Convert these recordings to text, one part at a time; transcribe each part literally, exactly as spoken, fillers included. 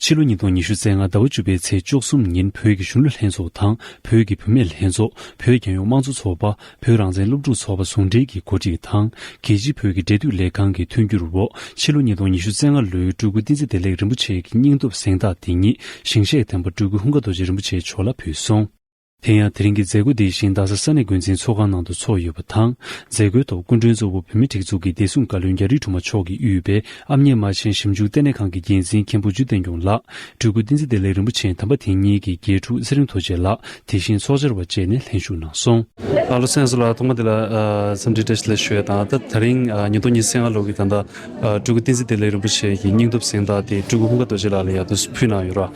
ཕྱི་ལོ་ཉིས་སྟོང་ཉི་ཤུ་རྩ་ལྔ་ཟླ་བ་བཅུ་པའི་ཚེས་བཅུ་གསུམ་ཉིན་བོད་ཀྱི་གཞོན་ནུ་ལྷན་ཚོགས་དང་བོད་ཀྱི་བུད་མེད་ལྷན་ཚོགས། བོད་རྒྱལ་ཡོངས་དམངས་གཙོ་ཚོགས་པ། བོད་རང་བཙན་སློབ་ཕྲུག་ཚོགས་པ་ཟུང་འབྲེལ་གྱིས་གོ་སྒྲིག་དང་། རྒྱལ་སྤྱིའི་བོད་ཀྱི་འབྲེལ་མཐུད་ལས་ཁང་གི་མཐུན་འགྱུར་འོག་ཕྱི་ལོ་ཉིས་སྟོང་ཉི་ཤུ་རྩ་ལྔ་ལོའི་སྤྲུལ་སྐུ་བསྟན་འཛིན་བདེ་ལེགས་རིན་པོ་ཆེ་གི་སྙིང་སྟོབས་གཟེངས་རྟགས་དེ་ཉིད་ཞིང་གཤེགས་དམ་པ་སྤྲུལ་སྐུ་ཧཱུྃ་བཀའ་རྡོ་རྗེ་རིན་པོ་ཆེ་མཆོག་ལ་ཕུལ་སོང་། དེ་ཡང་དེ་རིང་གི་མཛད་སྒོ་དེ་བཞིན་རྡ་ས་ས་གནས་འགོ་འཛིན་ཚོགས་ཁང་ནང་དུ་ཚོགས་ཡོད་པ་དང་། མཛད་སྒོའི་ཐོག་སྐུ་མགྲོན་གཙོ་བོ་བོད་མིའི་སྒྲིག་འཛུགས་ཀྱི་བདེ་སྲུང་བཀའ་བློན་རྒྱ་རི་སྒྲོལ་མ་མཆོག་གིས་དབུས་པའི་ཨམ་ཉེ་རྨ་ཆེན་ཞིབ་འཇུག་ལྟེ་གནས་ཁང་གི་འགན་འཛིན་མཁན་པོ་འཇུ་བསྟན་སྐྱོང་ལགས། སྤྲུལ་སྐུ་བསྟན་འཛིན་བདེ་ལེགས་རིན་པོ་ཆེ་དམ་པ་དེ་ཉིད་ཀྱི་དགེ་ཕྲུག་ཚེ་རིང་རྡོ་རྗེ་ལགས། དེ་བཞིན་ཚོགས་བཅར་བ་བཅས་ནས་ལྷན་ཞུགས་གནང་སོང་། ཨ་ལོ་སེང་སོ་ལགས། ཐོག་མ་དེ་ལ་ཨ་འཚམས་འདྲི་བཀྲ་ཤིས་བདེ་ལེགས་ཞུ་ཡ་དང་། ད་དེ་རིང་ཨ་ཉིས་སྟོང་ཉི་ཤུ་རྩ་ལྔ་ལོ་གི་ད་ལྟ་ཨ་སྤྲུལ་སྐུ་བསྟན་འཛིན་བདེ་ལེགས་རིན་པོ་ཆེ་གི་སྙིང་སྟོབས་གཟེངས་རྟགས་དེ་སྤྲུལ་སྐུ་ཧཱུྃ་བཀའ་རྡོ་རྗེ་ལགས་ལ་ཡར་དུ་ཕུལ་གནང་ཡོད་ར།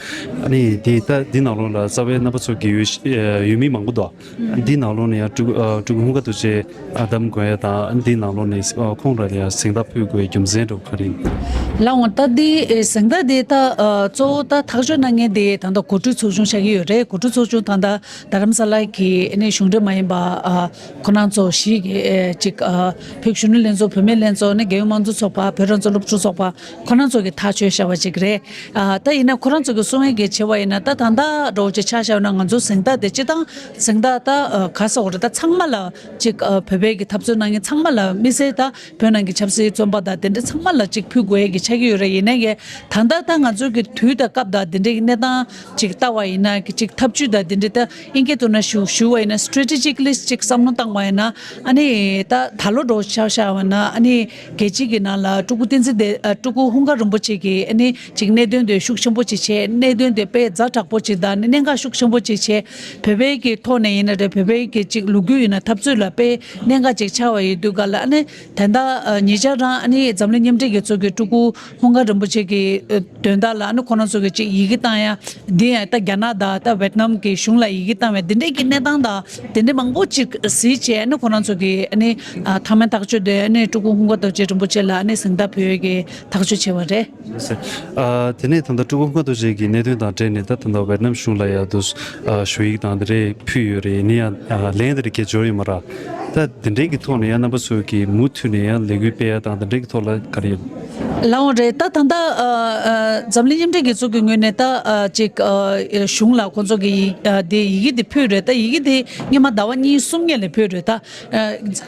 ཨ་ནི་དེ་ད་འདི་ནང་ལོགས་ལ་རྩ་བའི་རྣམ་པ་ཚོ་དགེ་འོས་ཤ་ཨ་འོས་མི་མང་པོ་འདུག་འདི་ནང་ལོགས་ནས་ཡང་སྤྲུལ་སྐུ་ཨ་སྤྲུལ་སྐུ་ཧཱུྃ་བཀའ་རྡོ་རྗེ་ཨ་གདམ་དགོས་ཡ་དང་། འདི་ནང་ལོགས་ནས་ཨ་ཁོང་ར་ལ་ཡང་གཟེངས་རྟགས་ཕུལ་དགོས་ཡའི་རྒྱུ་མཚན་འདྲ་བོ་ག་རེ་ཡིན། ལགས་འོང་། ད་འདི་ཨེ་གཟེངས་རྟགས་འདི་ད་ཨ་གཙོ་བོ་ད་ཐག་གཅོད་གནང་མཁན་དེ་ད་ལྟ་གོ་སྒྲིག་ཚོགས་ཆུང་ཆགས་ཀྱི་ཡོད་རེད། གོ་སྒྲིག་ཚོགས་ཆུང་ད་ལྟ་རྡ་རམ་ས་ལ་གི་ཨ་ནི་གཞུང་འབྲེལ་མ་ཡིན་པ་ཨ་ཁོ་རང་ཚོ་བཞི་གི་ཨེ་ཅིག་ཨ་བོད་གཞོན་ནུ་ལྷན་ཚོགས། བུད་མེད་ལྷན་ཚོགས། ཨ་ནི་རྒྱལ་ཡོངས་དམངས་གཙོ་ཚོགས་པ། བོད་རང་བཙན་སློབ་ཕྲུག་ཚོགས་པ། ཁོ་རང་ཚོ་གིས་ཐག་གཅོད་བཞག་པ་ཅིག་རེད། ཨ་ད་ཡིན་ན་ཁོ་རང་ཚོ་གིས་གསུང་ཡས་ཀྱི་བྱས་པ་ཡིན་ན། ད་ད་ལྟ་འདྲ་བོ་ཅིག་ཆ་བཞག་ན་ང་ཚོ་གཟེངས་རྟགས་དེ་སྤྱིར་བཏང་གཟེངས་རྟགས་ད་ཨ་ག་ཟེར་དགོས་རེད། ད་ཚང་མ་ལ་ཅིག་ཨ་བོད་པའི་གི་འཐབ་རྩོད་གནང་མཁན་ཚང་མ་ལ། མི་སེར་ད་བོད་ནང་གི་ཆབ་སྲིད་བཙོན་པ་དང་དེ་འདྲ་ཚང་མ་ལ་ཅིག་ཕུལ་དགོས་ཡས་ཀྱི་ཆགས་ཀྱི་ཡོད་རེད། ཡིན་ནའི་གི་ད་ལྟ་ད་ང་ཚོ་གི་དུས་དང་སྐབས་དང་དེ་འདྲའི་གི་གནས་སྟངས་ཅིག་ལྟ་བ་ཡིན་ན། གི་ཅིག་ཐབས་ཇུས་དང་དེ་འདྲའི་ད་ཨིན་སྐད་ཐོག་ན་ཞུ་ཞུ་བ་ཡིན་ན། སི་ཊེ་ཊི་ཇི་ཀ་ལི་ཅིག་བསམ་བློ་བཏང་བ་ཡིན་ན། ཨ་ནི་ད་ད་ལོ་འདྲ་བོ་ཆ་བཞག་པ་ན། ཨ་ནི་རྒྱལ་སྤྱི་གི་ནང་ལ་སྤྲུལ་སྐུ་བསྟན་འཛིན་བདེ་ཨ་སྤྲུལ་སྐུ་ཧཱུྃ་བཀའ་རིན་པོ་ཆེ་གི་ཨ་ནི་ཅིག་གནད་དོན་དེ་ཤུགས་ཆེན་པོ་ཅིག་བྱས། གནད་དོན་དེ་དཔེ་ཛ་དྲག་པོ་ཅིག་དང་། ཨ་ནི་གནད་འགག་ཤུགས་ཆེན་པོ་ཅིག་བྱས། བོད་པའི་གི་ཐོག་ནས་ཡིན་ན་རེད། བོད་པའི་གི་ཅིག་ལོ་རྒྱུས་ཡིན་ན་འཐབ་རྩོད་ལ་དཔེ་གནད་འགག་ཅིག་ཆགས་པ་ཡིན་དུས་ག་ལ། ཨ་ནི་དེ་འདྲ་ཨ་ཉེ་ཆར་རང་ཨ་ནི་འཛམ་གླིང་མཉམ་འབྲེལ་རྒྱལ་ཚོགས་ཀྱི་སྤྲུལ་སྐུ་ཧཱུྃ་བཀའ་རིན་པོ་ཆེ་གི་ཨ་དོན་དག་ལ། ཨ་ནི་ཁོ་རང་ཚོ་གི་ཅིག་ཡི་གེ་བཏང་ཡ་འདི་ཡང་ད་རྒྱ་ནག་དང་ད་ཝེད་ནམ་གི་གཞུང་ལ་ཡི་གེ་བཏང་བའི་འདི་འདྲའི་གི་གནས་སྟངས་དང་དེ་འདྲའི་མང་པོ་ཅིག་གཟིགས་བྱས། ཨ་ནི་ཁོ་རང་ཚོ་གི་ཨ་ནི་ཨ་མཐའ་མའི་ཐག་གཅོད་དེ་ཨ་ནི་སྤྲུལ་སྐུ་ཧཱུྃ་བཀའ་རྡོ་རྗེ་རིན་པོ་ཆེ་ལ་ཨ་ནི་གཟེངས་རྟགས་ཕུལ་ཡས་ཀྱི་ཐག་གཅོད་བྱས་པ་རེད། ཨ་དེ་ནས་ད་ལྟ་སྤྲུལ་སྐུ་ཧཱུྃ་བཀའ་རྡོ་རྗེ་གི་གནད་དོན་དང་འབྲེལ་ནས་ད་ད་ལྟ་ཝེད་ནམ་གཞུང་ལ་ཡར་དུ་ཨ་ཞུ་ཡིག་དང་དེ་འདྲའི་ཕུལ་ཡོད་རེད། ཡིན་ན་ཡང་ཨ་ལན་དེ་འདྲ་གང་ཡང་འབྱོར་ཡོད་མ་རེད། ད་དེ་འདྲའི་གི་ཐོག་ནས་ཡང་རྣམ་པ་ཚོ་གིས་མུ་མཐུད་ནས་ཡང་ལས་འགུལ་སྤེལ་ཡ་དང་དེ་འདྲའི་གི་ཐོག་ལ་ག་རེ་ཡོད། ལགས་འོང་། རེད། ད་ད་ལྟ་ཨ་ཨ་འཛམ་གླིང་མཉམ་འབྲེལ་རྒྱལ་ཚོགས་ཀྱི་ངོས་ནས་ད་ཨ་ཅིག་ཨ་གཞུང་ལ་ཁོང་ཚོ་གི་ཡི་ཨ་དེ་ཡི་གེ་དེ་ཕུལ་རེད། ད་ཡི་གེ་དེ་སྔོན་མ་ཟླ་བ་གཉིས་གསུམ་སྔོན་ལ་ཕུལ་རེད། ད་ཨ་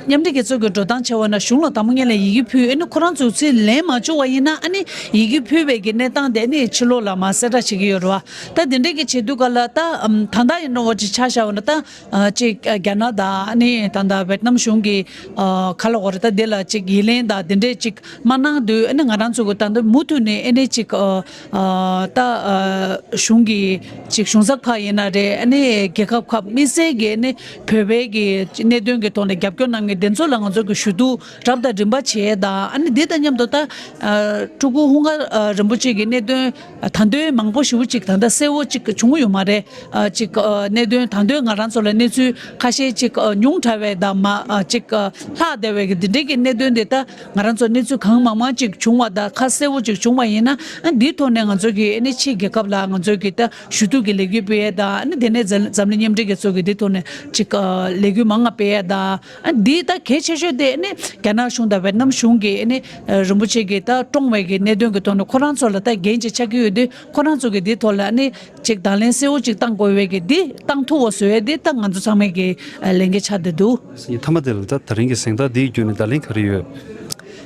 མཉམ་འབྲེལ་རྒྱལ་ཚོགས་ཀྱི་འགྲོ་སྟངས་བྱས་པ་ན་གཞུང་ལ་དང་པོ་སྔོན་ལ་ཡི་གེ་ཕུལ། ཨ་ནི་ཁོ་རང་ཚོ་ཚུར་ལན་མ་བྱུང་བ་ཡིན་ན། ཨ་ནི་ཡི་གེ་ཕུལ་བའི་གི་གནས་སྟངས་དེ་ཨ་ནི་ཕྱི་ལོགས་ལ་མར་གསལ་བསྒྲགས་བྱེད་ཀྱི་ཡོད་རེད་བ། ད་དེ་འདྲའི་གི་བྱེད་དུས་ག་ལ་ད་ཨམ་ད་ལྟ་ཡིན་ནོ་བ་ཅིག་ཆ་བཞག་པ་ན། ད་ཨ་ཅིག་ཨ་རྒྱ་ནག་དང་ཨ་ནི་ད་ལྟ་ཝེད་ནམ་གཞུང་གི་ཨ་ག་ལ་གོ་རེ་ད་དེ་ལ་ཅིག་ཡི་ལན་དང་དེ་འདྲས་ཅིག་མ་གནང་དུས། ཨ་ནི་ང་རང་ཚོ་གི་ད་ལྟ་མུ་མཐུད་ནས་ཨ་ནི་ཅིག་ཨ་ཨ་ད་ཨ་གཞུང་གི་ཅིག་གཞུང་ཚབ་ཁག་ཡིན་ན་རེད། ཨ་ནི་རྒྱལ་ཁབ་ཁག་དམིགས་བསལ་གྱི་ཨ་ནི་བོད་པའི་གི་གནད་དོན་གྱི་ཐོག་ནས་རྒྱབ་སྐྱོར་གནང་མཁན་དེ་ཚོ་ལ་ང་ཚོ་གི་ཞུ་གཏུག་རབ་དང་རིམ་པ་བྱས་དང་། ཨ་ནི་འདི་དང་མཉམ་དུ་ད་ཨ་སྤྲུལ་སྐུ་ཧཱུྃ་བཀའ་ཨ་རིན་པོ་ཆེ་གི་གནད་དོན་ད་དུང་མང་པོ་ཞེ་པོ་ཅིག་ད་ལྟ་གསལ་བོ་ཅིག་བྱུང་ཡོད་མ་རེད། ཨ་ཅིག་ཨ་གནད་དོན་ད་དུང་ང་རང་ཚོ་ལ་གནས་ཚུལ་ཁ་ཤས་ཅིག་ཨ་ཉུང་དྲགས་པའི་དང་། མ་ཨ་ཅིག་ཨ་ལྷག་བསྡད་པའི་གི་འདི་འདྲའི་གི་གནད་དོན་དེ་ད་ང་རང་ཚོ་གནས་ཚུལ་གང་མང་མང་ཅིག་བྱུང་བ་དང་ཁ་གསལ་བོ་ཅིག་བྱུང་བ་ཡིན་ན། ཨ་འདིའི་ཐོག་ནས་ང་ཚོ་གི་ཨ་ནི་ཕྱིའི་རྒྱལ་ཁབ་ལ་ང་ཚོ་གི་ད་ཞུ་གཏུག་གི་ལས་འགུལ་སྤེལ་ཡས་དང་། ཨ་ནི་དེ་ནས་འཛམ་འཛམ་གླིང་མཉམ་འབྲེལ་རྒྱལ་ཚོགས་ཀྱི་འདི་ཐོག་ནས་ཅིག་ཨ་ལས་འགུལ་མང་ང་སྤེལ་ཡས་དང་། ཨ་འདི་ད་གལ་ཆེ་ཤོས་དེ་ཨ་ནི་རྒྱ་ནག་གཞུང་དང་ཝེད་ནམ་གཞུང་གིས་ཨ་ནི་ཨ་རིན་པོ་ཆེ་གིས་ད་བཀྲོངས་པའི་གི་གནད་དོན་གྱི་ཐོག་ནས་ཁོ་རང་ཚོ་ལ་ད་འགན་ཅིག་ཆགས་ཀྱི་ཡོད་དུས། ཁོ་རང་ཚོ་གིས་འདི་ཐོག་ལ་ཨ་ནི་ཅིག་དང་ལེན་གསལ་བོ་ཅིག་བཏང་དགོས་པའི་གི་འདི་བཏང་ཐུབ་པ་བཟོ་ཡས་འདི་ད་ང་ཚོ་ཚང་མའི་གི་ཨ་ལས་འགན་ཆགས་བསྡད་འདུག་མཐའ་མ་དེ་ལ་ད་ད་རིང་གི་གཟེངས་རྟགས་འདིའི་བརྒྱུད་ནས་ད་ལན་ག་རེ་ཡོད།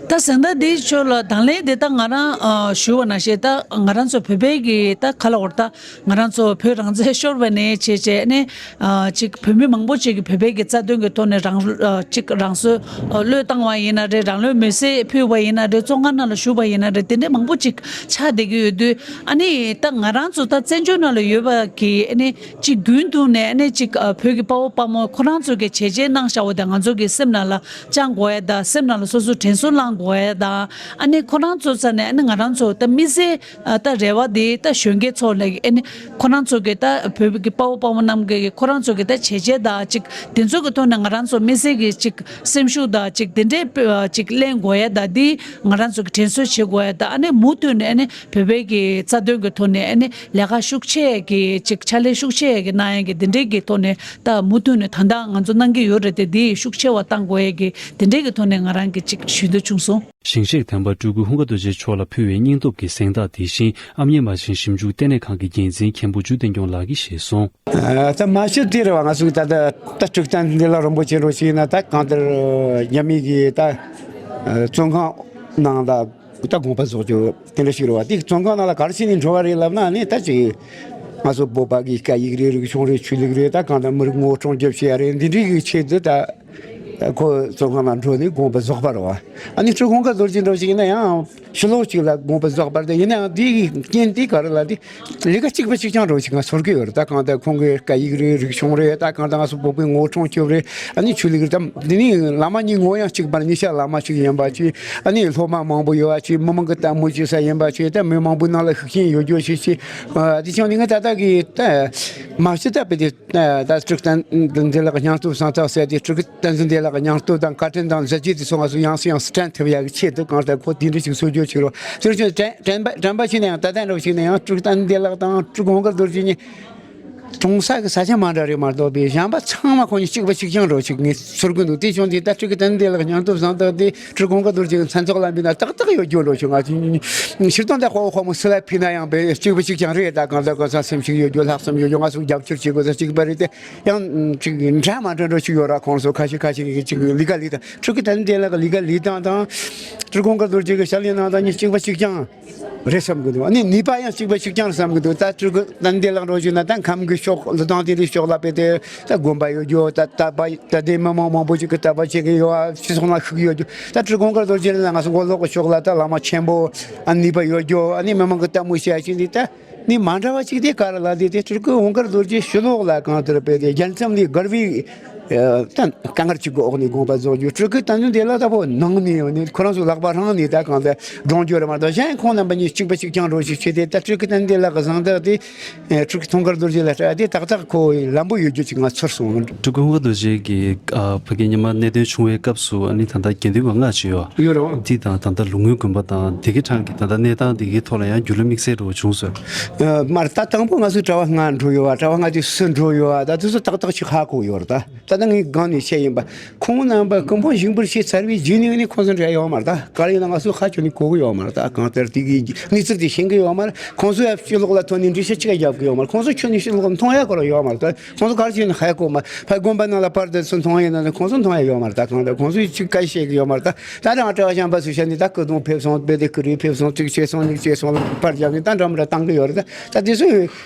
ད་གཟེངས་རྟགས་འདིའི་ཕྱོགས་ལ་དང་ལེན་དེ་ད་ང་རང་ཨ་ཞུ་བ་ནང་བཞིན། ད་ང་རང་ཚོ་བོད་པའི་གི་ད་ག་ལ་བར་ད་ང་རང་ཚོ་བོད་རང་བཙན་ཤོར་བ་ནས་བྱས་བྱས་ནས་ཨ་ཅིག་བོད་མི་མང་པོ་ཅིག་གིས་བོད་པའི་གི་རྩ་དོན་གི་ཐོག་ནས་རང་ཨ་ཅིག་རང་སྲོག་ཨ་བློས་བཏང་བ་ཡིན་ན་རེད། རང་ལུས་མེར་སྲེག་ཕུལ་བ་ཡིན་ན་རེད། བཙོན་ཁང་ནང་ལ་བཞུགས་པ་ཡིན་ན་རེད། དེ་འདྲའི་མང་པོ་ཅིག་ཆགས་བསྡད་ཀྱི་ཡོད་དུས། ཨ་ནི་ད་ང་རང་ཚོ་ད་བཙན་བྱོལ་ནང་ལ་ཡོད་པ་གི་ཨ་ནི་ཅིག་རྒྱུན་དུ་ནས་ཨ་ནི་ཅིག་ཨ་བོད་ཀྱི་དཔའ་བོ་དཔའ་མོ་ཁོ་རང་ཚོ་གིས་བྱས་རྗེས་གནང་བཞག་པ་དེ་ང་ཚོ་གི་སེམས་ནང་ལ་བཅངས་དགོས་ཡ་དང་། སེམས་ནང་ལ་སོ་སོ་དྲན་གསོ་བསླང་དགོས་ཡ་དང་། ཨ་ནི་ཁོ་རང་ཚོ་རྩ་ནས་ཨ་ནི་ང་རང་ཚོ་ད་མི་ཚེ་ཨ་ད་རེ་བ་དེ་ད་གཞོན་སྐྱེས་ཚོ་ལ་ཨ་ནི་ཁོ་རང་ཚོ་གི་ད་བོད་ཀྱི་དཔའ་བོ་དཔའ་མོ་རྣམས་ཀྱི་ཁོ་རང་ཚོ་གི་ད་བྱས་རྗེས་དང་ཅིག་དེ་ཚོ་གི་ཐོག་ནས་ང་རང་ཚོ་མི་ཚེ་གི་ཅིག་སེམས་ཤུགས་དང་ཅིག་དེ་འདྲའི་ཨ་ཅིག་ལེན་དགོས་ཡ་དང་། འདི་ང་རང་ཚོ་གི་དྲན་གསོ་བྱེད་དགོས་ཡ་དང་། ཨ་ནི་མུ་མཐུད་ནས་ཨ་ནི་བོད་པའི་གི་རྩ་དོན་གི་ཐོག་ནས་ཨ་ནི་ལས་ཀ་ཤུགས་ཆེ་གི་ཅིག་ཕྱག་ལས་ཤུགས་ཆེ་གི་གནང་ཡ་གི་འདི་འདྲའི་གི་ཐོག་ནས་ད་མུ་མཐུད་ནས་ད་ལྟ་ང་ཚོ་གནང་གི་ཡོད་རེད་དེ། འདི་ཤུགས་ཆེ་བ་གཏང་དགོས་ཡ་གི་འདི་འདྲའི་གི་ཐོག་ནས་ང་རང་གི་ཅིག་ཞུ་འདོད་བྱུང་སོང་། སོང་། ཞིང་གཤེགས་དམ་པ་སྤྲུལ་སྐུ་ཧཱུྃ་བཀའ་རྡོ་རྗེ་མཆོག་ལ་ཕུལ་བའི་སྙིང་སྟོབས་ཀྱི་གཟེངས་རྟགས་དེ་བཞིན་ཨ་མྱེས་རྨ་ཆེན་ཞིབ་འཇུག་ལྟེ་གནས་ཁང་གི་འགན་འཛིན་མཁན་པོ་འཇུ་བསྟན་སྐྱོང་ལགས་ཀྱིས་བཞེས་སོང་། ད་མ་གཞི་དེ་རེད་བ། ང་ཚོ་ད་ད་ད་སྤྲུལ་སྐུ་དང་འདི་ལ་རིན་པོ་ཆེ་རུ་ཞིག་ན་ད་གང་ལྟར་རྒྱ་མི་གི་ད་བཙོན་ཁང་ནང་ལ་ད་དགོངས་པ་རྫོགས་རྒྱུ་དེ་འདྲ་ཞིག་རེད་བ། དེ་བཙོན་ཁང་ནང་ལ་ག་རེ་བྱས་ནས་འགྲོ་བ་རེད་ལབ་ན་ནི། ད་ཅིག་ང་ཚོ་བོད་པ་གི་སྐད་ཡིག་རེད། རིག་གཞུང་རེད། ཆོས་ལུགས་རེད། ད་གང་ལྟར་མི་རིགས་ངོ་སྲུང་རྒྱབ་བྱེད་ཡ་རེད། འདི་འདྲའི་གི་ཆེད་དུ་ད་ཁོ་བཙོན་ཁང་ནང་འགྲོ་ནས་དགོངས་པ་རྫོགས་པ་རེད་བ། ཨ་ནི་སྤྲུལ་སྐུ་ཧཱུྃ་བཀའ་རྡོ་རྗེ་འདྲ་ཞིག་ཡིན་ན་ཡང་ཕྱི་ལོགས་གཅིག་ལ་དགོངས་པ་རྫོགས་པ་རེད། ཡིན་ན་ཡང་དེའི་རྐྱེན་དེ་ག་རེ་ལ་དེ་ལས་ཀ་གཅིག་པ་གཅིག་རྐྱང་འདྲ་ཞིག་ང་ཚོར་གི་ཡོད་རེད། ད་གང་ལྟར་ཁོང་གི་སྐད་ཡིག་རེད། རིག་གཞུང་རེད། ད་གང་ལྟར་ང་ཚོ་བོད་པའི་ངོ་སྲུང་སྐྱོབ་རེད། ཨ་ནི་ཆོས་ལུགས་རེད། ད་འདི་ནི་བླ་མ་གཉིས་ངོ་ཡང་གཅིག་པ་རེད། གཉིས་ཆ་བླ་མ་གཅིག་ཡིན་པ་ཅིག་ཨ་ནི་སློབ་མ་མང་པོ་ཡོད་པ་ཅིག་མི་མང་གི་ལྟད་མོ་བྱེད་ས་ཡིན་པ་ཅིག་ད་མི་མང་པོའི་ནང་ལ་ཤུགས་རྐྱེན་ཡོད་རྒྱུ་ཞིག་ཅིག་ཨ་དེ་བྱུང་ནས་ང་ད་ལྟ་གི་ད་མ་གཞི་ད་དཔེ་དེ། ད་སྤྲུལ་སྐུ་བསྟན་འཛིན་ལགས་སྙིང་སྟོབས་གཟེངས་རྟགས་ཟེར་དེ། སྤྲུལ་སྐུ་བསྟན་འཛིན་བདེ་ལེགས་སྙིང་སྟོབས་དང་བཀའ་དྲིན་དང་མཛད་རྗེས་དེ་ཚོ་ང་ཚོ་ཡང་སེ་ཡང་སེ་དྲན་ཐུབ་ཡག་གི་ཆེད་དུ་གང་ལྟར་ཁོ་དེ་འདྲ་ཞིག་གསོལ་རྒྱུ་ཞིག་རོ། དེར་ཆོས་དྲན་དྲན་པ་དྲན་པ་ཞིག་ནས་ཡང་ད་ལྟ་འདྲ་བོ་ཞིག་ནས་ཡང་སྤྲུལ་སྐུ་བསྟན་འཛིན་བདེ་ལེགས་དང་སྤྲུལ་སྐུ་ཧཱུྃ་བཀའ་རྡོ་རྗེ་གཉིས་གྲོངས་ས་གི་ས་ཆ་མ་འདྲ་རེད་མ་གཏོགས་པའི་གཞན་པ་ཚང་མ་ཁོ་གཉིས་གཅིག་པ་གཅིག་རྐྱང་འདྲ་བོ་ཞིག་ངས་ཚོར་གི་འདུག་དེ་བྱུང་དུས་ད་སྤྲུལ་སྐུ་བསྟན་འཛིན་བདེ་ལེགས་སྙིང་སྟོབས་གཟེངས་རྟགས་དེ་སྤྲུལ་སྐུ་ཧཱུྃ་བཀའ་རྡོ་རྗེ་གི་མཚན་ཚོགས་ལ་འབུལ་ན་ཏག་ཏག་ཡོད་རྒྱུ་འདྲ་བོ་ཞིག་ང་ཚོ་སྤྱིར་བཏང་ད་ཧོ་ཧོ་མོ་སུ་ལ་ཕུལ་ན་ཡང་བས་གཅིག་པ་གཅིག་རྐྱང་རེད། ད་གང་ལྟར་གོ་ས་སེམས་ཤིག་ཡོད་རྒྱུ། ལྷག་བསམ་ཡོད་རྒྱུ། ང་ཚོ་རྒྱབ་སྐྱོར་བྱེད་དགོས་ས་གཅིག་པ་རེད་དེ། ཡང་ཅིག་འདྲ་མ་འདྲ་འདྲ་ཅིག་ཡོད་ར། ཁོང་ཚོ་ཁ་ཤས་ཁ་ཤས་ཀྱིས་ཅིག་ལས་ཀ་ལས་དང་སྤྲུལ་སྐུ་བསྟན་འཛིན་བདེ་ལེགས་ལས་ཀ་ལས་སྟངས་དང་སྤྲུལ་སྐུ་ཧཱུྃ་བཀའ་རྡོ་རྗེ་གི་ཞལ་ལས་གནང་སྟངས་གཉིས་གཅིག་པ་གཅིག་རྐྱང་རེད་བསམ་གི་འདུག་ཨ་ནི་ནུས་པ་ཡང་གཅིག་པ་གཅིག་རྐྱང་རེད་བསམ་གི་འདུག་ད་སྤྲུལ་སྐུ་བསྟན་འཛིན་བདེ་ལེགས་འདྲ་ཞིག་ན་ད་ཁམས་ཀྱི་ཕྱོགས་ལི་ཐང་དེ་འདྲའི་ཕྱོགས་ལ་དཔེ་དེ་ད་དགོན་པ་ཡོད་རྒྱུ། ད་དད་པ་ད་དེ་མི་མང་མང་པོ་ཅིག་གིས་དད་པ་བྱེད་ཀྱི་ཡོད། སྤྱི་ཚོགས་ནང་ཤུགས་ཡོད་རྒྱུ། ད་སྤྲུལ་སྐུ་ཧཱུྃ་བཀའ་རྡོ་རྗེ་ལ་ང་ཚོ་མགོ་ལོག་གི་ཕྱོགས་ལ་ད་བླ་མ་ཆེན་པོ་ཨ་ནུས་པ་ཡོད་རྒྱུ། ཨ་ནི་མི་མང་གིས་ལྟད་མོ་བྱེད་ཡ་ཅིག་འདི་ད། ནི་མ་འདྲ་བ་ཅིག་དེ་ག་རེ་ལ་དེ་དེ་སྤྲུལ་སྐུ་ཧཱུྃ་བཀའ་རྡོ་རྗེ་ཕྱི་ལོགས་ལ་གང་ལྟར་དཔེ་དེ་རྒྱལ་མཚམས་ལས་བརྒལ་བའི་ད་དཀའ་ངལ་ཅིག་གི་འོག་ནས་དགོངས་པ་རྫོགས་རྒྱུ། སྤྲུལ་སྐུ་བསྟན་འཛིན་བདེ་ལེགས་ལྟ་བུ་ནང་ནས་ཡོད་ནས་ཁོ་རང་ཚོ་ལག་པ་རང་ནས་ད་གང་ལྟར་སྒྲོངས་རྒྱུ་རེད་མ་གཏོགས། གཞན་ཁོང་རྣམ་པ་གཉིས་གཅིག་པ་གཅིག་རྐྱང་འདྲ་ཞིག་བྱས་ཏེ་ད་སྤྲུལ་སྐུ་བསྟན་འཛིན་བདེ་ལེགས་ཀྱི་གཟེངས་རྟགས་དེ་སྤྲུལ་སྐུ་ཧཱུྃ་བཀའ་རྡོ་རྗེ་ལ་སྤྲད་དེ་ཏག་ཏག་ཁོ་ལམ་བུ་ཡོད་རྒྱུ་ཅིག་ང་ཚོར་སོང་། སྤྲུལ་སྐུ་ཧཱུྃ་བཀའ་རྡོ་རྗེ་གི་ཨ་ཕ་གི་སྔོན་མ་གནད་དོན་བྱུང་བའི་སྐབས་སུ་ཨ་ནི་ད་ལྟ་དགེ་འདུན་པ་ལྔ་ཅིག་ཡོད། ཡོད་རེད། འདི་དང་ད་ལྟ་ལུང་སྔོན་དགོན་པ་དང་དེ་གི་གྲས་ཀྱི་ད་ལྟ་གནས་སྟངས་དེ་གི་ཐོག་ལ་ཡང་འགྱུར་ལྡོག་དམིགས་བསལ་འདྲ་བོ་བྱུང་སོང་། ཨ་མར་ད་དང་པོ་ང་ཚོའི་གྲྭ་པ་ལྔ་འགྲོ་ཡོད་པ། གྲྭ་པ་ལྔ་དེ་སུ་འགྲོ་ཡོད་པ་ད་དེ་ཚོ་ཏག་ཏག་ཅིག་ཧ་གོ་ཡོད་རེད། ད་ད་ལྟ་ངས་སྒང་ནས་བཤད་ཡིན་པ། ཁོང་རྣམ་པ་སྐུ་འབུམ་བཞེངས་འབུལ་བྱས་ཚར་བའི་རྗེས་ནས་ནི་ཁོང་ཚོ་འབྲེལ་ཡོད་མ་རེད། ད་ག་རེ་ཡིན་ན་ང་ཚོ་ཧ་གོ་ནས་གོ་གི་ཡོད་མ་རེད། ད་གང་ལྟར་དེ་གི་གནས་ཚུལ་དེ་ཤེས་ཀྱི་ཡོད་མ་རེད། ཁོང་ཚོ་ཡང་ཕྱི་ལོགས་ལ་ཐོན་ནས་འགྲེལ་བཤད་ཅི་ག་རྒྱབ་ཀྱི་ཡོད་མ་རེད། ཁོང་ཚོ་ཁྱོན་ནས་ཕྱི་ལོགས་ལ་མཐོང་ཡ་སྐོར་ཡོད་མ་རེད། ད་ཁོང་ཚོ་ག་རེ་བྱས་ནས་ཧ་གོ་མ། ཕ་དགོན་པ་ནང་ལ་པར་དེ་ཚོ་མཐོང་ཡིན་ན་ཁོང་ཚོ་མཐོང་ཡ་ཡོད་མ་རེད། ད་གང་ལྟར་ཁོང་ཚོས་ཅིག་སྐད་བཤད་ཀྱི་ཡོད་མ་རེད། ད་ད་རང་གྲྭ་པ་གཞན་པ་ཚོ་བཤད་ནས་ད་སྐུ་གདུང་ཕེབས་སོང་། དཔེ་དེ་སྐུ་རུས་ཕེབས་སོང་། ཅིག་བྱས་སོང་། ཅིག་བྱས་སོང་ལ་པར་རྒྱབ་ནས་ད་འདྲ་མི་འདྲ་བཏང་གི་ཡོད་རེད། ད་ད་དེ་ཚོ་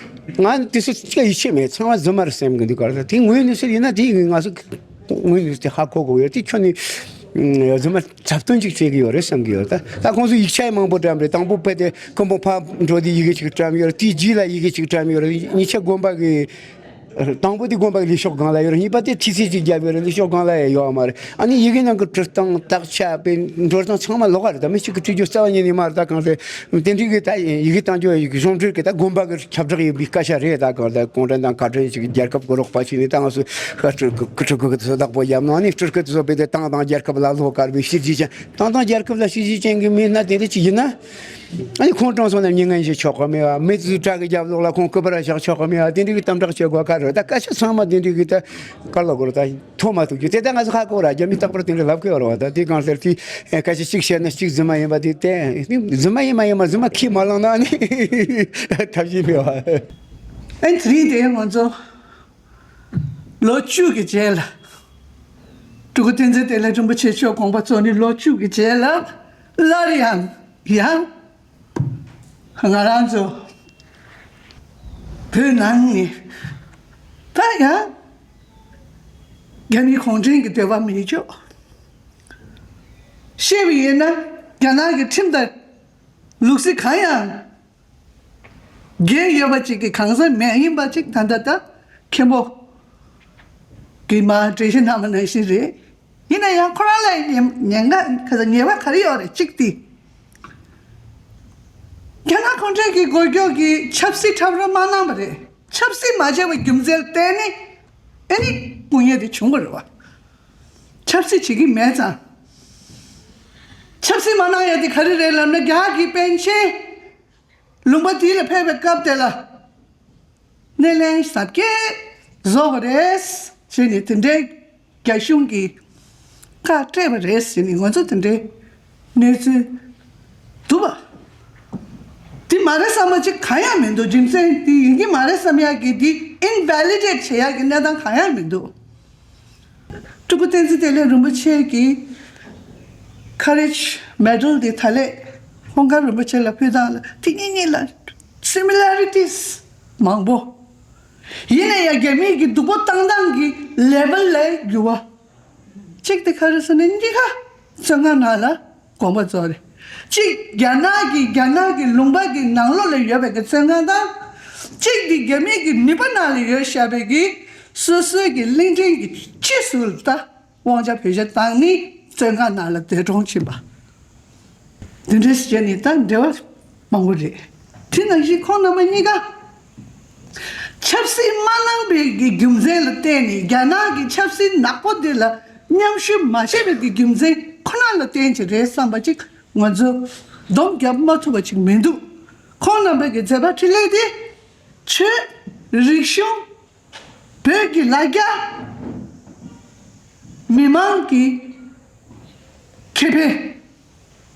ང་དེ་ཚོ་ཅིག་ཡིད་ཆེས་མེད། ཚང་མ་རྫུན་མ་རེད་བསམ་གི་འདུག་ག་རེ། ད་དེ་དངོས་གནས་ཚུལ་ཡིན་ན་དེ་ང་ཚོ་དངོས་གནས་དེ་ཧ་གོ་དགོས་ཡོད། དེ་ཁྱོན་ནས་རྫུན་མ་འཁྲབ་སྟོན་ཅིག་བྱེད་ཀྱི་ཡོད་རེད་བསམ་གི་ཡོད། ད་ད་ཁོང་ཚོ་ཡིག་ཆ་མང་པོ་བཀྲམ་རེད། དང་པོ་དཔེ་དེ་སྐུ་འབུམ་ཕར་འགྲོ་དུས་ཡི་གེ་ཅིག་བཀྲམ་ཡོད་རེད། དེའི་རྗེས་ལ་ཡི་གེ་ཅིག་བཀྲམ་ཡོད་རེད། གཉིས་ཆ་དགོན་པ་གི་དང་པོ་དེ་དགོན་པ་གི་ལས་ཤོག་སྒང་ལ་ཡོད་རེད། གཉིས་པ་དེ་ཁྲི་ཚེ་ཅིག་བརྒྱབ་ཡོད་རེད། ལས་ཤོག་སྒང་ལ་ཡང་ཡོད་མ་རེད། ཨ་ནི་ཡི་གེ་ནང་གི་བྲིས་སྟངས་དག་ཆ་དཔེ་འགྲོ་སྟངས་ཚང་མ་ལོགས་ཀ་རེད། ད་མི་གཅིག་གིས་བྲིས་རྒྱུ་རྩ་བ་ཉིད་ནས་མ་རེད། ད་གང་ཟེར་དེ་འདྲའི་གི་ད་ཡི་གེ་བཏང་རྒྱུ་ཡི་གེ་གཞུང་འབྲེལ་གི་ད་དགོན་པ་གི་ཁྱབ་བསྒྲགས་ཡིན་པའི་སྐད་ཆ་རེད། ད་གང་ལྟར་གུང་ཁྲན་ཏང་བཀའ་དྲིན་ཞིག་རྒྱལ་ཁབ་ཀྱི་རོགས་པ་བྱས་ནས་ད་ང་ཚོས་ཧ་སྤྲུལ་སྐུ་སྤྲུལ་སྐུ་དེ་ཚོ་བདག་པོ་བརྒྱབ་ནོ། ཨ་ནི་སྤྲུལ་སྐུ་དེ་ཚོ་དཔེ་དེ་ཏང་དང་རྒྱལ་ཁབ་ལ་བློ་དཀར་བའི་གཤིས་རྒྱུད་ཅན། ཏང་དང་རྒྱལ་ཁབ་ལ་གཤིས་རྒྱུད་ཅན་གྱི་མི་སྣ་དེ་འདྲ་ཅིག་ཡིན་ན། ཨ་ནི་ཁོང་གྲོངས་སོང་ན་མྱ་ངན་བྱེད་ཆོག་གི་མེད་པ། མི་ཚོའི་བྲག་གི་རྒྱབ་ལོགས་ལ་ཁོང་སྐུ་པར་བཞག་ཆོག་གི་མེད་པ། དེ་འདྲའི་གི་གཏམ་བསྒྲགས་བྱེད་དགོས་ག་རེ་རེད། ད་སྐད་ཆ་ཚང་མ་དེ་འདྲའི་གི་ད་ག་རེ་ལབ་དགོས་རེད། ད་ཐོན་མ་ཐུབ་རྒྱུ་དེ་ད་ང་ཚོ་ཧ་གོ་ར། རྒྱ་མི་རྟག་པར་དེ་འདྲ་ལབ་གི་ཡོད་རེད་བ། ད་དེ་གང་ཟེར་དེ་སྐད་ཆ་གཅིག་བཤད་ན་གཅིག་རྫུན་མ་ཡིན་པ་དེ་བསྟན། རྫུན་མ་ཡིན་མ་ཡིན་མ་རྫུན་མ་ཁས་མ་བླངས་ན་ཨ་ནི་ཐབས་ཤེས་མེད་པ། ཨ་ནི་དེ་རིང་དེ་ང་ཚོ་ལོ་བཅུ་གི་རྗེས་ལ། སྤྲུལ་སྐུ་བསྟན་འཛིན་བདེ་ལེགས་རིན་པོ་ཆེ་མཆོག་དགོངས་པ་རྫོགས་ནས་ལོ་བཅུ་གི་རྗེས་ལ་སླར་ཡང་ཡང་ང་རང་ཚོ་བོད་ནང་ནས་ད་ཡང་རྒྱ་མིའི་གུང་ཁྲན་གྱི་འདོད་པ་མི་འཇོག་ཤེས་པ་ཡིན་ན་རྒྱ་ནག་གི་ཁྲིམས་དང་ལུགས་སྲོལ་གང་ཡང་འགལ་ཡོད་པ་ཅིག་གི་གང་ཟག་མེད་ཡིན་པ་ཅིག་ད་ལྟ་ད་མཁན་པོ་གིས་མར་འགྲེལ་བཤད་གནང་བ་ནང་བཞིན་རེད། ཡིན་ན་ཡང་ཁོ་རང་ལ་ཉེན་ཉེན་ཁ་ག་ཚོད་ཉེས་པ་ག་རེ་ཡོད་རེད། གཅིག་དེ་རྒྱ་ནག་གུང་ཁྲན་གྱི་སྒོ་སྐྱོགས་ཀྱིས་ཆབ་སྲིད་འཁྲབ་རོགས་མ་གནང་བ་རེད། ཆབ་སྲིད་མ་བྱས་པའི་རྒྱུ་མཚན་བརྟེན་ནས་ཨ་ནི་དཔུང་ཡས་དེ་བྱུང་བ་རེད་བ། ཆབ་སྲིད་བྱེད་ཀྱི་མེད་ཙང་། ཆབ་སྲིད་མ་གནང་ཡ་དེ་ག་རེ་རེད་ལབ་ན་རྒྱ་གི་པཎ་ཆེན། ལུང་པ་དེ་ལ་ཕེབས་པའི་སྐབས་དེ་ལ་སྣེ་ལེན་ཟབ་རྒྱས་བཟོ་བ་རེད་ཟེར་ནས་དེ་འདྲའི་རྒྱ་གཞུང་གིས་བཀའ་སྤྲད་པ་རེད་ཟེར་ནས་ང་ཚོ་དེ་འདྲའི་ གནས་ཚུལ་འདུག་པ། འདི་མ་རེད་བསམ་པ་ཅིག་གང་ཡང་མི་འདུག་རྒྱུ་མཚན་འདི་ཡིན་གྱི་མ་རེད་བསམ་ཡག་གི་འདི་ཨིན་ཝེ་ལི་ཌེ་ཊི་བྱེད་ཡག་གི་གནས་སྟངས་གང་ཡང་མི་འདུག་སྤྲུལ་སྐུ་བསྟན་འཛིན་བདེ་ལེགས་རིན་པོ་ཆེ་གི་ཁ་རེ་ཇི་མེ་ཌལ་འདི་ད་ལས་ཧོང་ཀང་རིན་པོ་ཆེ་ལ་ཕུལ་སྟངས་ལ་དེ་གཉིས་གཉིས་ལ་སི་མི་ལ་རི་ཊིས་མང་པོ། ཡིན་ན་ཡང་རྒྱ་མིའི་གི་སྡུག་པོ་བཏང་སྟངས་ཀྱི་ལེ་ཝལ་ལ་འགྱུར་བ། གཅིག་དེ་ག་རེ་ཟེར་ན་གཉིས་ཀ་བཙོན་ཁང་ནང་ལ་དགོངས་པ་རྫོགས་རེད། གཅིག་རྒྱ་ནག་གི་རྒྱ་ནག་གི་ལུང་པ་གི་ནང་ལོགས་ལ་ཡོད་པའི་གི་བཙོན་ཁང་དང་། གཅིག་དེ་རྒྱ་མི་གི་ནུས་པ་ནང་ལ་ཡོད་བཞག་པའི་གི་སོ་སོའི་གི་གླིང་ཕྲན་གི་སྤྱི་ཟུར་ད་དབང་ཆ་བེད་སྤྱོད་བཏང་ནི་བཙོན་ཁང་ནང་ལ་འདས་གྲོངས་ཕྱིན་པ། འདི་འདྲའི་བྱས་ནས་ད་འབྲེལ་བ་མང་པོ་རེད། དེ་ནང་བཞིན་ཁོང་རྣམ་པ་གཉིས་ཀ་ཆབ་སྲིད་མ་གནང་པའི་གི་རྒྱུ་མཚན་ལ་བརྟེན་ནས་རྒྱ་ནག་གི་ཆབ་སྲིད་ནག་པོ་འདི་ལ་མཉམ་ཞུགས་མ་བྱས་པའི་གི་རྒྱུ་མཚན་ཁོ་ན་ལ་བརྟེན་གྱི་རེད་བསམ་པ་ཅིག་ང་ཚོ་སྡོམ་རྒྱབ་མ་ཐུབ་པ་ཅིག་མི་འདུག་ཁོང་རྣམ་པ་གི་མཛད་པ་འཕྲིན་ལས་དེ་ཆོས། རིག་གཞུང་། བོད་ཀྱི་ལ་རྒྱ། མི་མང་གི་ཁེ་ཕན།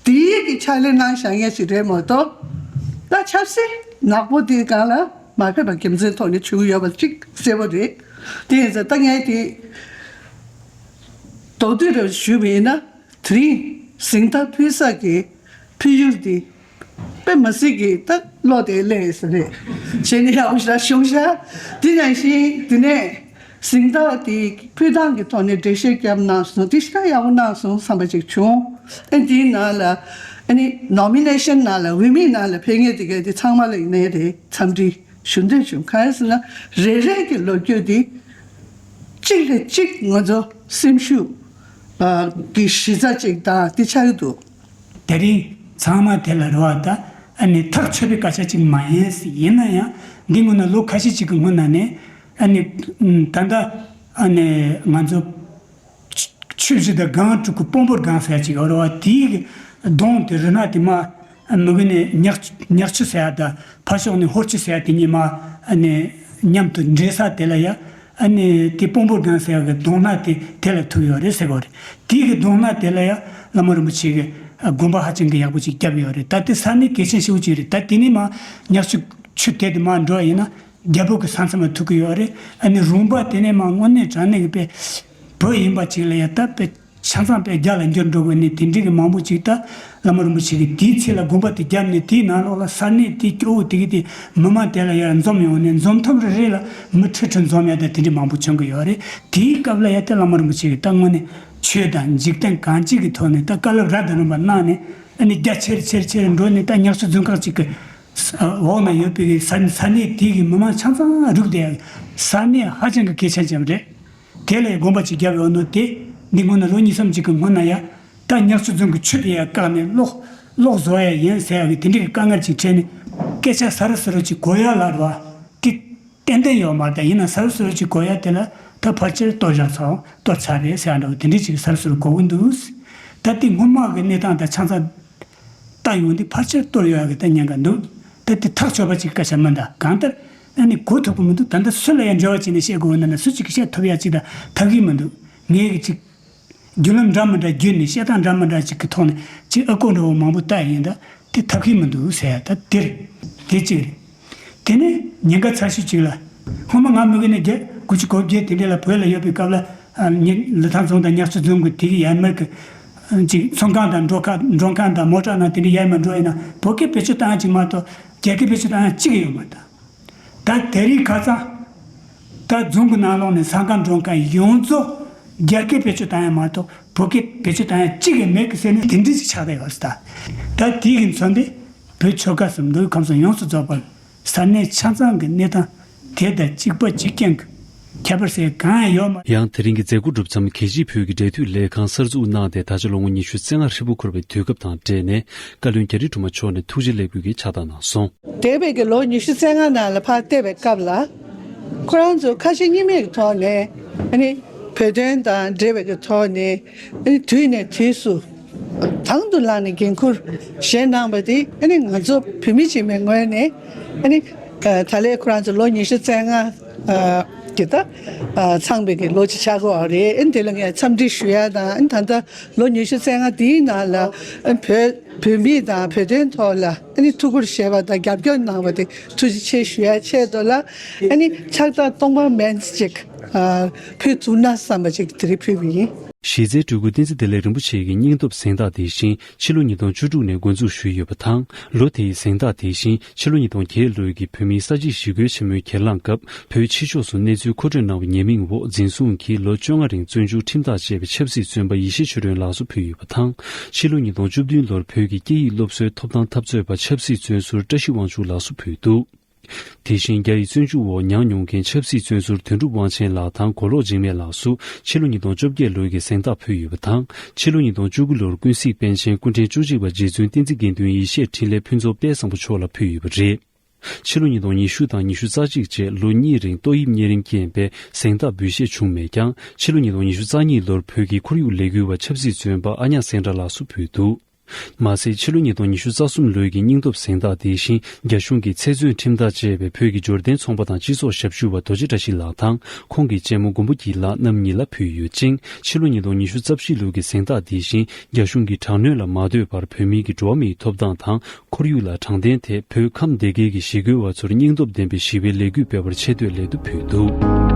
དེའི་གི་ཕྱག་ལས་གནང་བཞག་མཁན་ཞིག་རེད་མ་གཏོགས། ད་ཆབ་སྲིད་ནག་པོ་དེའི་སྒང་ལ་མ་ཕེབས་པ་རྒྱུ་མཚན་ཐོག་ནས་བྱུང་ཡོད་པ་གཅིག་གསལ་པོ་རེད། དེ་ཡིན་ཙང་ད་ངས་དེ་མདོར་བསྡུས་རེ་ཞུས་པ་ཡིན་ན། དེ་རིང་གཟེངས་རྟགས་ཕུལ་ས་གི་ཕུལ་ཡུལ་དེ་དཔེ་མ་སྲིད་ཀྱི་ད་བློ་དེ་སླེབས་ཡོད་ས་རེད། བྱས་ནས་ཡག་པོ་ཞེ་དྲག་བྱུང་ཤག་དེ་ནང་བཞིན་དེ་ནས་གཟེངས་རྟགས་དེ་ཕུལ་སྟངས་ཀྱི་ཐོག་ནས་འགྲེལ་བཤད་བརྒྱབ་གནང་སོང་། དེ་ཞེ་དྲག་ཡག་པོ་གནང་སོང་བསམ་པ་ཅིག་བྱུང་། ཨ་ནི་དེའི་ནང་ལ་ཨ་ནི་ནོ་མི་ནེ་ཤན་ནང་ལ་འོས་མི་ནང་ལ་ཕེབས་མཁན་དེ་གས་དེ་ཚང་མ་ལ་ཡིན་ནའི་རེད། འཚམས་འདྲི་ཞུ་འདོད་བྱུང་། གང་ཡིན་ཟེར་ན་རེ་རེ་གི་ལོ་རྒྱུས་དེ་གཅིག་ལས་གཅིག་ང་ཚོ་སེམས་ཤུགས་ཨ་གི་གཞི་རྩ་གཅིག་དང་དེ་ཆགས་ཀྱི་འདུག་དེ་རིང་ཚང་མ་དེ་ལ་རེ་བ་ད་ཨ་ནི་ཐག་ཆོད་པའི་སྐད་ཆ་གཅིག་མ་ཡིན་ཟེར། ཡིན་ན་ཡང་འདི་སྔོན་ན་ལོ་ཁ་ཤས་ཅིག་གི་སྔོན་ན་ནས་ཨ་ནི་ད་ལྟ་ཨ་ནི་ང་ཚོ་ཆུ་བཞི་དང་སྒང་དྲུག་གི་སྤོམ་པོར་སྒང་ཟེར་ཅིག་ཡོད་རེད་བ། དེའི་གདོང་དེ་རི་ནག་དེ་མ་མི་གི་ནས་ཉག་ཉག་ཆུ་ཟེར་ཡ་དང་ཕར་ཕྱོགས་ནས་ཧོར་ཆུ་ཟེར་ཡ་དེ་གཉིས་མ་ཨ་ནི་མཉམ་དུ་འདྲེས་ས་དེ་ལ་ཡ། ཨ་ནི་དེ་སྤོམ་པོར་སྒང་ཟེར་ཡ་གི་གདོང་ནག་དེ་དེ་ལ་ཐུག་ཡོད་རེད་ཟེར་གོ་རེད། དེའི་གི་གདོང་ནག་དེ་ལ་ཡ་བླ་མ་རིན་པོ་ཆེ་གི་དགོངས་པ་ཧ་ཅང་གི་ཡག་པོ་ཅིག་བརྒྱབ་ཡོད་རེད། ད་དེ་ས་གནས་གལ་ཆེན་ཞེ་པོ་ཅིག་རེད། ད་དེ་ནས་མ་ཉག་ཆུ་ཆུ་དེ་དེ་མ་འགྲོ་ཡ་ཡིན་ན། རྒྱལ་པོ་གི་ས་མཚམས་ལ་ཐུག་གི་ཡོད་རེད། ཨ་ནི་རོང་པ་དེ་ནས་མ་དངོས་གནས་དྲང་གནས་ཀྱི་དཔེ་བོད་ཡིན་པ་ཅིག་ལ་ཡ་ད་དཔེ་ཆ་ཚང་དཔེ་རྒྱ་ལ་འགྱུར་འགྲོ་དགོས་ནི་དེ་འདྲའི་གི་མང་པོ་ཅིག་ད་བླ་མ་རིན་པོ་ཆེ་གི་དེའི་ཚེ་ལ་དགོངས་པ་དེ་བརྒྱབ་ནས་དེའི་ནང་ལོགས་ལ་ས་གནས་དེ་སྐྱོ་བོ་དེ་གི་དེ་མི་མང་དེ་ལ་ཡ་འཛོམས་ཡོང་ནས་འཛོམས་ཐུབ་རེ་རེ་ལ་མི་ཁྲི་ཁྲི་འཛོམས་ཡ་ད་དེ་འདྲའི་མང་པོ་བྱུང་གི་ཡོད་རེད། དེའི་སྐབས་ལ་ཡ་ད་བླ་མ་རིན་པོ་ཆེ་གི་ད་དངོས་གནས་ཆོས་དང་འཇིག་རྟེན་གང་ཅིའི་གི་ཐོག་ནས་ད་བཀའ་སློབ་རབ་དང་རིམ་པ་གནང་ནས་ཨ་ནི་རྒྱ་ཆེར་ཆེར་ཆེར་འགྲོ་ནས་ད་ཉག་ཆུ་རྫོང་ཁག་ཅིག་གི་འོག་ན་ཡོད་པའི་ས་ས་གནས་དེའི་གི་མི་མང་ཆ་ཚང་རུབ་བསྡད་ཡ། ས་གནས་ཧ་ཅང་གི་གལ་ཆེན་ཅན་རེད། དེ་ལས་དགོངས་པ་ཅིག་བརྒྱབ་ཡོད་ནོ་དེ་འདི་སྔོན་ན་ལོ་གཉིས་གསུམ་ཅིག་གི་སྔོན་ན་ཡ། ད་ཉག་ཆུ་རྫོང་གི་ཆུ་དེ་ཡ་བཀག་ནས་གློག་གློག་བཟོ་ཡ་ཡིན་ཟེར་ཡ་གི་དེ་འདྲའི་གི་དཀའ་ངལ་ཅིག་འཕྲད་ནས་སྐད་ཆ་ཟ་རུ་ཟ་རུ་ཅིག་གོ་ཡ་ལ་རེད་བ། དེ་ཏན་ཏན་ཡོད་མ་རེད། ད་ཡིན་ན་ཟ་རུ་ཟ་རུ་ཅིག་གོ་ཡ་དེ་ལ་ད་ཕལ་ཆེར་གཏོར་བཞག་ཚར་གཏོར་ཚར་རེད་ཟེར་ཡ་འདྲ་བོ་དེ་འདྲའི་ཅིག་ཟ་རུ་ཟ་རུ་གོ་གི་འདུག་ད་དེ་སྔོན་མ་གི་གནས་སྟངས་དང་ཆ་ཚང་ལྟ་ཡོང་དུས་ཕལ་ཆེར་གཏོར་ཡོད་ཡ་གི་ད་ཉེན་ཁ་འདུག་ད་དེ་ཐག་ཆོད་པ་ཅིག་སྐད་ཆ་མིན། ད་གང་ལྟར་ཨ་ནི་གོ་ཐུབ་ཀྱི་མི་འདུག་ད་ལྟ་སུ་ལ་ཡང་འབྲེལ་བ་བྱས་ནས་བཤད་དགོས་ན་ན་སུ་ཅིག་གིས་བཤད་ཐུབ་ཡ་ཅིག་ད་ཐབས་ཀྱིས་མི་འདུག་ངས་གི་ཅིག་བརྒྱུད་ལམ་འདྲ་མི་འདྲ་བརྒྱུད་ནས་བཤད་སྟངས་འདྲ་མི་འདྲ་ཅིག་གི་ཐོག་ནས་ཅིག་ཨ་ཀོ་འདྲ་བོ་མང་པོ་བལྟས་ཡིན། ད་དེ་ཐབས་ཀྱིས་མི་འདུག་ཟེར་ཡ་ད་དེ་རེད། དེ་གཅིག་རེད། དེ་ནས་ཉེན་ཁ་ཚ་ཤོས་གཅིག་ལ། སྔོན་མ་ང་མི་གི་ནས་བརྒྱད་དགུ་བཅུ་གོ་བརྒྱད་དེ་འདྲ་ལ་བོད་ལ་ཡོད་པའི་སྐབས་ལ་ཨ་ཉི་ལི་ཐང་རྫོང་དང་ཉག་ཆུ་རྫོང་གི་དེ་གི་ཡར་མར་གི་ཅིག་ཚོང་ཁང་དང་མགྲོན་ཁང་མགྲོན་ཁང་དང་མོ་ཊ་ནང་དེ་འདྲ་ཡར་མར་འགྲོ་ཡིན་ན་བོད་སྐད་བེད་སྤྱོད་བཏང་ཡ་གཅིག་མ་གཏོགས་རྒྱ་སྐད་བེད་སྤྱོད་བཏང་ཡ་གཅིག་ཡོད་མ་རེད། ད་དེ་རིང་ཁ་སང་ད་རྫོང་གི་ནང་ལོགས་ནས་ས་ཁང་མགྲོན་ཁང་ཡོངས་རྫོགས་རྒྱ་སྐད་བེད་སྤྱོད་བཏང་ཡ་མ་གཏོགས་བོད་སྐད་བེད་སྤྱོད་བཏང་ཡ་གཅིག་ཀྱང་མེད་ཀི་ཟེར་ནས་དེ་འདྲ་ཞིག་ཆགས་བསྡད་ཡོད་ཟེར། ད་ད་དེ་གི་མཚོན་དེ་བོད་ཆོལ་ཁ་གསུམ་མདོ་དབུས་ཁམས་གསུམ་ཡོངས་སུ་རྫོགས་པ་ས་གནས་ཆ་ཚང་གི་གནས་སྟངས་དེ་དང་གཅིག་པ་གཅིག་རྐྱང་གི་ཁྱད་པར་ཟེར་གང་ཡང་ཡོད་མ། ཡང་དེ་རིང་གི་མཛད་སྒོ་གྲུབ་མཚམས་གལ་ཆེའི་བོད་ཀྱི་འབྲེལ་མཐུད་ལས་ཁང་གསར་འཛུགས་གནང་སྟེ་ད་ཆ་ལོ་ངོ་ཉི་ཤུ་རྩ་ལྔ་ཧྲིལ་པོ་འཁོར་བའི་དུས་སྐབས་དང་འབྲེལ་ནས་བཀའ་བློན་རྒྱ་རི་སྒྲོལ་མ་མཆོག་ནས་ཐུགས་རྗེ་ལེགས་འབུལ་གྱི་ཕྱག་རྟགས་གནང་སོང་། འདས་པའི་གི་ལོ་ཉི་ཤུ་རྩ་ལྔ་ནང་ལ་ཕར་བལྟས་པའི་སྐབས་ལ། ཁོ་རང་ཚོ་ཁ་ཞེ་གཉིས་མེད་ཀྱི་ཐོག་ནས་ཨ་ནི་བོད་དོན་དང་འབྲེལ་བའི་གི་ཐོག་ནས་ཨ་ནི་དུས་ནས་དུས་སུ་དང་དུ་བླངས་ནས་འགན་འཁུར་བཞེས་གནང་བ་དེ་ཨ་ནི་ང་ཚོ་བོད་མི་ཞིག་མའི་ངོས་ནས་ཨ་ནི་ད་ལས་ཁོ་རང་ཚོ་ལོ་ཉི་ཤུ་རྩ་ལྔ་ ཅིག་ད་ཚང་བའི་གི་ལོ་གཅིག་ཆགས་ཀྱི་ཡོད་རེད། ཨ་ནི་དེ་ལ་ངས་འཚམས་འདྲི་ཞུ་ཡ་དང་། ཨ་ནི་ད་ལྟ་ལོ་ཉི་ཤུ་རྩ་ལྔ་འདིའི་ནང་ལ་ཨ་ནི་བོད་བོད་མི་དང་བོད་དོན་ཐོག་ལ་ཨ་ནི་ཐུགས་ཁུར་བཞེས་པ་དང་རྒྱབ་སྐྱོར་གནང་བ་དེ་ཐུགས་རྗེ་ཆེ་ཞུ་ཡ་ཆེད་དུ་ལ། ཨ་ནི་ཕྱག་རྟགས་སྟོང་པ་མན་ཅིག་ཕུལ་ཐུབ་ན་བསམ་པ་ཅིག་དེ་རིང་ཕུལ་བ་ཡིན། གཞིས་རྩེའི་སྤྲུལ་སྐུ་བསྟན་འཛིན་བདེ་ལེགས་རིན་པོ་ཆེ་གི་སྙིང་སྟོབས་གཟེངས་རྟགས་དེ་བཞིན་ཕྱི་ལོ་ཉིས་སྟོང་བཅུ་དྲུག་ནས་འགོ་འཛུགས་ཞུས་ཡོད་པ་དང་། ལོ་དེའི་གཟེངས་རྟགས་དེ་བཞིན་ཕྱི་ལོ་ཉིས་སྟོང་བརྒྱད་ལོའི་གི་བོད་མིའི་ས་བྱིག་ཞི་རྒོལ་ཆེན་མོའི་གྱེན་ལངས་སྐབས་བོད་ཕྱི་ཕྱོགས་སུ་གནས་ཚུལ་མཁོ་སྤྲོད་གནང་བའི་ཉེས་མིང་འོག་འཛིན་བཟུང་གིས་ལོ་བཅོ་ལྔ་རིང་བཙོན་འཇུག་ཁྲིམས་ཐག་བཅད་པའི་ཆབ་སྲིད་བཙོན་པ་ཡེ་ཤེས་ཆོས་སྒྲོན་ལགས་སུ་ཕུལ་ཡོད་པ་དང་། ཕྱི་ལོ་ཉིས་སྟོང་བཅུ་བདུན་ལོར་བོད་ཀྱི་སྐད་ཡིག་སློབ་གསོའི་ཐོབ་ཐང་འཐབ་རྩོད་པ་ཆབ་སྲིད་བཙོན་ཟུར་བཀྲ་ཤིས་དབང་ཕྱུག་ལགས་སུ་ཕུལ་འདུག་དེ་བཞིན་རྒྱ་ཡི་བཙོན་འཇུག་འོག་མྱངས་མྱོང་མཁན་ཆབ་སྲིད་བཙོན་ཟུར་དོན་གྲུབ་དབང་ཆེན་ལགས་དང་མགོ་ལོག་འཇིགས་མེད་ལགས་སུ་ཕྱི་ལོ་ཉིས་སྟོང་བཅོ་བརྒྱད་ལོའི་གི་གཟེངས་རྟགས་ཕུལ་ཡོད་པ་དང་། ཕྱི་ལོ་ཉིས་སྟོང་བཅུ་དགུ་ལོར་ཀུན་གཟིགས་པཎ་ཆེན་སྐུ་ཕྲེང་བཅུ་གཅིག་པ་རྗེ་བཙུན་བསྟན་འཛིན་དགེ་འདུན་ཡེ་ཤེས་འཕྲིན་ལས་ཕུན་ཚོགས་དཔལ་བཟང་པོ་མཆོག་ལ་ཕུལ་ཡོད་པ་རེད། ཕྱི་ལོ་ཉིས་སྟོང་ཉི་ཤུ་དང་ཉི་ཤུ་རྩ་གཅིག་བཅས་ལོ་གཉིས་རིང་ཏོག་དབྱིབས་གཉན་རིམས་རྐྱེན་པས་གཟེངས་རྟགས་འབུལ་བཞེས་བྱུང་མེད་ཀྱང་། ཕྱི་ལོ་ཉིས་སྟོང་ཉི་ཤུ་རྩ་གཉིས་ལོར་བོད་ཀྱི་ཁོར་ཡུག་ལས་འགུལ་བ་ཆབ་སྲིད་བཙོན་པ་ཨ་ཉག་སེང་དྲག་ལགས་སུ་ཕུལ་འདུག་མ་ཟད་ཕྱི་ལོ་ཉིས་སྟོང་ཉི་ཤུ་རྩ་གསུམ་ལོའི་གི་སྙིང་སྟོབས་གཟེངས་རྟགས་དེ་བཞིན་རྒྱ་གཞུང་གིས་ཚེ་བཙོན་ཁྲིམས་ཐག་བཅད་པའི་བོད་ཀྱི་འབྱོར་ལྡན་ཚོང་པ་དང་སྤྱི་ཚོགས་ཞབས་ཞུ་བ་རྡོ་རྗེ་བཀྲ་ཤིས་ལགས་དང་ཁོང་གི་གཅེན་མོ་མགོན་པོ་སྐྱིད་ལགས་རྣམ་གཉིས་ལ་ཕུལ་ཡོད་ཅིང་། ཕྱི་ལོ་ཉིས་སྟོང་ཉི་ཤུ་རྩ་བཞི་ལོའི་གི་གཟེངས་རྟགས་དེ་བཞིན་རྒྱ་གཞུང་གི་དྲག་གནོན་ལ་མ་ལྟོས་པར་བོད་མིའི་གི་འགྲོ་བ་མིའི་ཐོབ་ཐང་དང་ཁོར་ཡུག་ལ་དྲང་བདེན་ཐད་བོད་ཁམས་སྡེ་དགེ་གི་ཞི་རྒོལ་བ་ཚོར་སྙིང་སྟོབས་ལྡན་པའི་ཞི་བའི་ལས་འགུལ་སྤེལ་བར་ཆེ་བསྟོད་སླད་དུ་ཕུལ་འདུག